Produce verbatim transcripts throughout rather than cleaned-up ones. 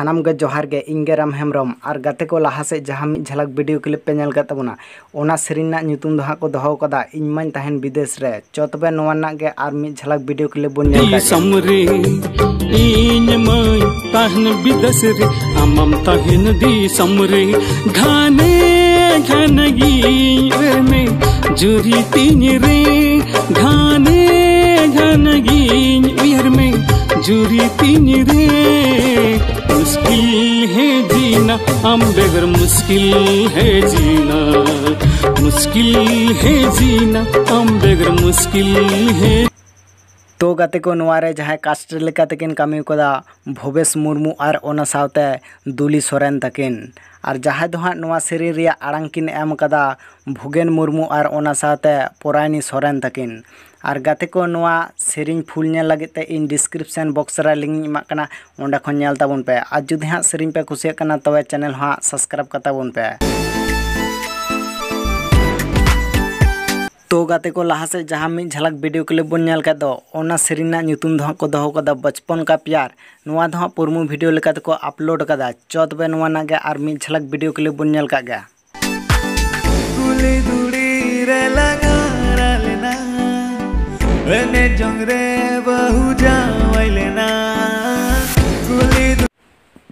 ᱥᱟᱱᱟᱢ ᱜᱮ ᱡᱚᱦᱟᱨ ᱜᱮ, ᱤᱧ ᱜᱮ ᱨᱟᱢ ᱦᱮᱢᱵᱨᱚᱢ᱾ ᱟᱨ ᱜᱟᱛᱮ ᱠᱚ, ᱞᱟᱦᱟ ᱥᱮᱫ ᱡᱟᱦᱟᱸ ᱢᱤᱫ ᱡᱷᱟᱞᱟᱠ ᱵᱷᱤᱰᱤᱭᱳ ᱠᱞᱤᱯ ᱯᱮ ᱧᱮᱞ ᱠᱮᱫ ᱛᱟᱵᱚᱱᱟ, ᱚᱱᱟ ᱥᱮᱨᱮᱧ ᱨᱮᱱᱟᱜ ᱧᱩᱛᱩᱢ ᱫᱚ ᱦᱟᱸᱜ ᱠᱚ ᱫᱚᱦᱚ ᱠᱟᱫᱟ ᱤᱧ ᱢᱟᱧ ᱛᱟᱦᱮᱱ ᱵᱤᱫᱮᱥ ᱨᱮ᱾ ᱪᱚ ᱛᱚᱵᱮ ᱱᱚᱣᱟ ᱨᱮᱱᱟᱜ ᱜᱮ ᱟᱨ ᱢᱤᱫ ᱡᱷᱟᱞᱟᱠ ᱵᱷᱤᱰᱤᱭᱳ ᱠᱞᱤᱯ ᱵᱚᱱ ᱧᱮᱞ ᱠᱟᱜ ᱜᱮ᱾ ᱫᱤᱥᱚᱢ ᱨᱮ ᱤᱧ ᱢᱟᱹᱧ ᱛᱟᱦᱮᱱ ᱵᱤᱫᱮᱥ ᱨᱮ, ᱟᱢᱟᱢ ᱛᱟᱦᱮᱱ ᱫᱤᱥᱚᱢ ᱨᱮ, ᱜᱷᱟᱱᱮ ᱜᱷᱟᱱᱮ ᱜᱤᱧ ᱩᱭᱦᱟᱹᱨ ᱢᱮ ᱡᱩᱨᱤ ᱛᱤᱧ ᱨᱮ, ᱜᱷᱟᱱᱮ ᱜᱷᱟᱱᱮ ᱜᱤᱧ ᱩᱭᱦᱟᱹᱨ ᱢᱮ ᱡᱩᱨᱤ ᱛᱤᱧ ᱨᱮ᱾ मुश्किल है जीना, ᱟᱢ ᱵᱮᱜᱚᱨ ᱢᱩᱥᱠᱤᱞ ᱦᱮ ᱡᱤᱱᱟ, ᱢᱩᱥᱠᱤᱞ ᱦᱮ ᱡᱤᱱᱟ, ᱟᱢ ᱵᱮᱜᱚᱨ ᱢᱩᱥᱠᱤᱞ ᱦᱮ᱾ ᱛᱚ ᱜᱟᱛᱮ ᱠᱚ, ᱱᱚᱣᱟ ᱨᱮ ᱡᱟᱦᱟᱸᱭ ᱠᱟᱥᱴ ᱞᱮᱠᱟ ᱛᱮᱠᱤᱱ ᱠᱟᱹᱢᱤ ᱠᱟᱫᱟ, ᱵᱷᱚᱵᱮᱥ ᱢᱩᱨᱢᱩ ᱟᱨ ᱚᱱᱟ ᱥᱟᱶᱛᱮ ᱫᱩᱞᱤ ᱥᱚᱨᱮᱱ ᱛᱟᱹᱠᱤᱱ᱾ ᱟᱨ ᱡᱟᱦᱟᱸᱭ ᱫᱚ ᱦᱟᱸᱜ ᱱᱚᱣᱟ ᱥᱮᱨᱮᱧ ᱨᱮᱭᱟᱜ ᱟᱲᱟᱝ ᱠᱤᱱ ᱮᱢ ᱠᱟᱫᱟ, ᱵᱷᱩᱜᱮᱱ ᱢᱩᱨᱢᱩ ᱟᱨ ᱚᱱᱟ ᱥᱟᱶᱛᱮ ᱯᱚᱨᱟᱭᱱᱤ ᱥᱚᱨᱮᱱ ᱛᱟᱹᱠᱤᱱ᱾ ᱟᱨ ᱜᱟᱛᱮ ᱠᱚ, ᱱᱚᱣᱟ ᱥᱮᱨᱮᱧ ᱯᱷᱩᱞ ᱧᱮᱞ ᱞᱟᱹᱜᱤᱫ ᱛᱮ ᱤᱧ ᱰᱤᱥᱠᱨᱤᱯᱥᱚᱱ ᱵᱚᱠᱥ ᱨᱮ ᱞᱤᱝᱠ ᱤᱧ ᱮᱢᱟᱜ ᱠᱟᱱᱟ, ᱚᱸᱰᱮ ᱠᱷᱚᱱ ᱧᱮᱞ ᱛᱟᱵᱚᱱ ᱯᱮ᱾ ᱟᱨ ᱡᱩᱫᱤ ᱦᱟᱸᱜ ᱥᱮᱨᱮᱧ ᱯᱮ ᱠᱩᱥᱤᱭᱟᱜ ᱠᱟᱱᱟ, ᱛᱚᱵᱮ ᱪᱮᱱᱮᱞ ᱦᱚᱸ ᱦᱟᱸᱜ ᱥᱟᱵᱥᱠᱨᱟᱭᱤᱵ ᱠᱟᱛᱟ ᱵᱚᱱ ᱯᱮ᱾ ᱛᱚ ᱜᱟᱛᱮ ᱠᱚ, ᱞᱟᱦᱟ ᱥᱮᱫ ᱡᱟᱦᱟᱸ ᱢᱤᱫ ᱡᱷᱟᱞᱟᱠ ᱵᱷᱤᱰᱤᱭᱳ ᱠᱞᱤᱯ ᱵᱚᱱ ᱧᱮᱞ ᱠᱮᱫ ᱫᱚ, ᱚᱱᱟ ᱥᱮᱨᱮᱧ ᱨᱮᱱᱟᱜ ᱧᱩᱛᱩᱢ ᱫᱚ ᱦᱟᱸᱜ ᱠᱚ ᱫᱚᱦᱚ ᱠᱟᱫᱟ ᱵᱚᱪᱯᱚᱱ ᱠᱟ ᱯᱭᱟᱨ᱾ ᱱᱚᱣᱟ ᱫᱚ ᱦᱟᱸᱜ ᱯᱩᱨᱢᱩ ᱵᱷᱤᱰᱤᱭᱳ ᱞᱮᱠᱟ ᱛᱮᱠᱚ ᱟᱯᱞᱳᱰ ᱠᱟᱫᱟ᱾ ᱪᱚ ᱛᱚᱵᱮ ᱱᱚᱣᱟ ᱨᱮᱱᱟᱜ ᱜᱮ ᱟᱨ ᱢᱤᱫ ᱡᱷᱟᱞᱟᱠ ᱵᱷᱤᱰᱤᱭᱳ ᱠᱞᱤᱯ ᱵᱚᱱ ᱧᱮᱞ ᱠᱟᱜ ᱜᱮ᱾ ᱠᱩᱞᱤ ᱫᱷᱩᱲᱤ ᱨᱮ ᱞᱟᱜᱟᱣ ᱞᱮᱱᱟ, ᱮᱱᱮᱡ ᱡᱚᱝ ᱨᱮ ᱵᱟᱹᱦᱩ ᱡᱟᱶᱟᱭ ᱞᱮᱱᱟ᱾ ᱠᱩᱞᱤ ᱫᱷᱩ-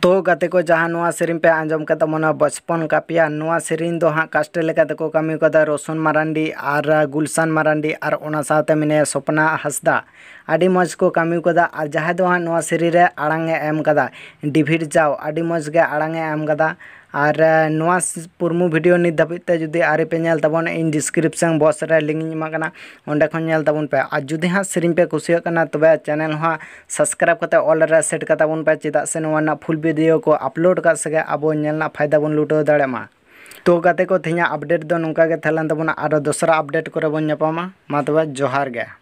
ᱛᱚ ᱜᱟᱛᱮ ᱠᱚ, ᱡᱟᱦᱟᱸ ᱱᱚᱣᱟ ᱥᱮᱨᱮᱧ ᱯᱮ ᱟᱸᱡᱚᱢ ᱠᱮᱫ ᱛᱟᱵᱚᱱᱟ ᱵᱚᱪᱯᱚᱱ ᱠᱟ ᱯᱭᱟᱨ, ᱱᱚᱣᱟ ᱥᱮᱨᱮᱧ ᱫᱚ ᱦᱟᱸᱜ ᱠᱟᱥᱴ ᱞᱮᱠᱟ ᱛᱮᱠᱚ ᱠᱟᱹᱢᱤ ᱠᱟᱫᱟ ᱨᱳᱥᱚᱱ ᱢᱟᱨᱟᱱᱰᱤ ᱟᱨ ᱜᱩᱞᱥᱟᱱ ᱢᱟᱨᱟᱱᱰᱤ ᱟᱨ ᱚᱱᱟ ᱥᱟᱶᱛᱮ ᱢᱮᱱᱟᱭᱟ ᱥᱚᱯᱱᱟ ᱦᱟᱸᱥᱫᱟ᱾ ᱟᱹᱰᱤ ᱢᱚᱡᱽ ᱠᱚ ᱠᱟᱹᱢᱤ ᱠᱟᱫᱟ᱾ ᱟᱨ ᱡᱟᱦᱟᱸᱭ ᱫᱚ ᱦᱟᱸᱜ ᱱᱚᱣᱟ ᱥᱮᱨᱮᱧ ᱨᱮ ᱟᱲᱟᱝ ᱮ ᱮᱢ ᱠᱟᱫᱟ, ᱰᱮᱵᱷᱤᱰ ᱡᱟᱣ, ᱟᱹᱰᱤ ᱢᱚᱡᱽ ᱜᱮ ᱟᱲᱟᱝ ᱮ ᱮᱢ ᱠᱟᱫᱟ᱾ ᱟᱨ, ᱮ, ᱱᱚᱣᱟ ᱥ-, ᱯᱩᱨᱢᱩ ᱵᱷᱤᱰᱤᱭᱳ ᱱᱤᱛ ᱫᱷᱟᱹᱵᱤᱡ ᱛᱮ ᱡᱩᱫᱤ ᱟᱹᱣᱨᱤ ᱯᱮ ᱧᱮᱞ ᱛᱟᱵᱚᱱᱟ, ᱤᱧ ᱰᱤᱥᱠᱨᱤᱯᱥᱚᱱ ᱵᱚᱠᱥ ᱨᱮ ᱞᱤᱝᱠ ᱤᱧ ᱮᱢᱟᱜ ᱠᱟᱱᱟ, ᱚᱸᱰᱮ ᱠᱷᱚᱱ ᱧᱮᱞ ᱛᱟᱵᱚᱱ ᱯᱮ᱾ ᱟᱨ ᱡᱩᱫᱤ ᱦᱟᱸᱜ ᱥᱮᱨᱮᱧ ᱯᱮ ᱠᱩᱥᱤᱭᱟᱜ ᱠᱟᱱᱟ, ᱛᱚᱵᱮ ᱪᱮᱱᱮᱞ ᱦᱚᱸ ᱥᱟᱵᱥᱠᱨᱟᱭᱤᱵ ᱠᱟᱛᱮ ᱚᱞ ᱨᱮ ᱥᱮᱴ ᱠᱟᱛᱟ ᱵᱚᱱ ᱯᱮ, ᱪᱮᱫᱟᱜ ᱥᱮ ᱱᱚᱣᱟ ᱨᱮᱱᱟᱜ ᱯᱷᱩᱞ ᱵᱷᱤᱰᱤᱭᱳ ᱠᱚ ᱟᱯᱞᱳᱰ ᱠᱟᱜ ᱥᱮᱜᱮ ᱟᱵᱚ ᱧᱮᱞ ᱨᱮᱱᱟᱜ ᱯᱷᱟᱭᱫᱟ ᱵᱚᱱ ᱞᱩᱴᱟᱹᱣ ᱫᱟᱲᱮᱭᱟᱜ ᱢᱟ᱾ ᱛᱚ ᱜᱟᱛᱮ ᱠᱚ, ᱛᱮᱦᱮᱧᱟᱜ ᱟᱯᱰᱮᱴ ᱫᱚ ᱱᱚᱝᱠᱟ ᱜᱮ ᱛᱟᱦᱮᱸ ᱞᱮᱱ ᱛᱟᱵᱚᱱᱟ᱾ ᱟᱨᱚ ᱫᱚᱥᱨᱟ ᱟᱯᱰᱮᱴ ᱠᱚᱨᱮ ᱵᱚᱱ ᱧᱟᱯᱟᱢᱟ᱾ ᱢᱟ ᱛᱚᱵᱮ, ᱡᱚᱦᱟᱨ ᱜᱮ᱾